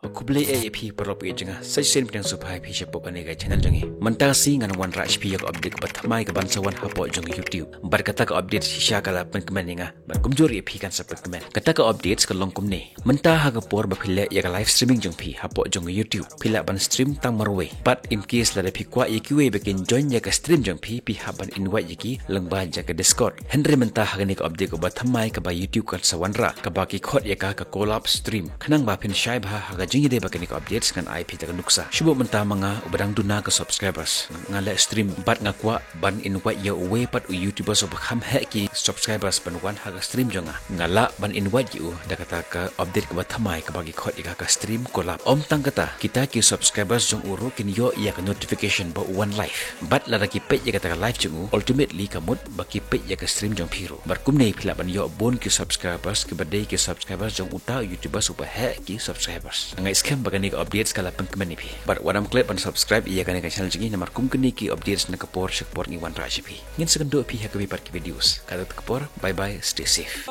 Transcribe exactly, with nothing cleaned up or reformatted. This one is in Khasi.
Khublei ïa phi paralok ïa jong nga, sa shisien pdiang sngewbha ïa phi shapoh kane ka channel jong ngi. Mynta shi ngan wanrah sha phi ïa ka update kaba thymmai kaban sa wan hapoh jong YouTube. Bad kata ka update shisha ka la pynkmen ïa nga. Bad kumjuh ïa phi kan sa pynkmen. Kata ka update ka long kumne. Mynta ha ka por ba phi leh ïa ka live streaming jong phi hapoh jong YouTube, phi lah ban stream tang marwei. Bad in case lada phi kwah ïa kiwei ba kin join ïa ka stream jong phi, phi hap ban invite ïa ki lyngba jong ka Discord. Hynrei mynta ha kane ka update kaba thymmai kaba YouTube kan sa wanrah, kaba ki khot ïa ka ka collab stream. Khnang ba phin shai bha ha ka jingïadei bad kane ka update, ngan ai phi da ka nuksa. Shu buh mynta ma nga uba dang duna ka subscribers, nga leh stream bad nga kwah ban invite ïa uwei pat u YouTubers uba kham heh ki subscribers ban wan ha ka stream jong nga. Nga lah ban invite ïa u da kata ka update kaba thymmai kaba ki khot ïa ka ka stream collab. Ym tang kata, kita ki subscribers jong u ruh kin ïoh ïa ka notification ba u wan live. Bad lada ki peit ïa kata ka live jong u, ultimately ka mut ba ki peit ïa ka stream jong phi ruh. Bad kumne phi lah ban ïoh bun ki subscribers kiba dei ki subscribers jong uta u YouTubers uba heh ki subscribers. Nga ngeit skhem ba kane ka updates ka la pynkmen ïa phi. Bad wat nym klet ban subscribe ïa kane ka channel jong ngi, namar kum kine ki updates na ka por sha ka por ngi wanrah sha phi. Ngin sa ïakynduh ïa phi ha kawei pat ka videos. Katto katne ka por, bye bye, stay safe.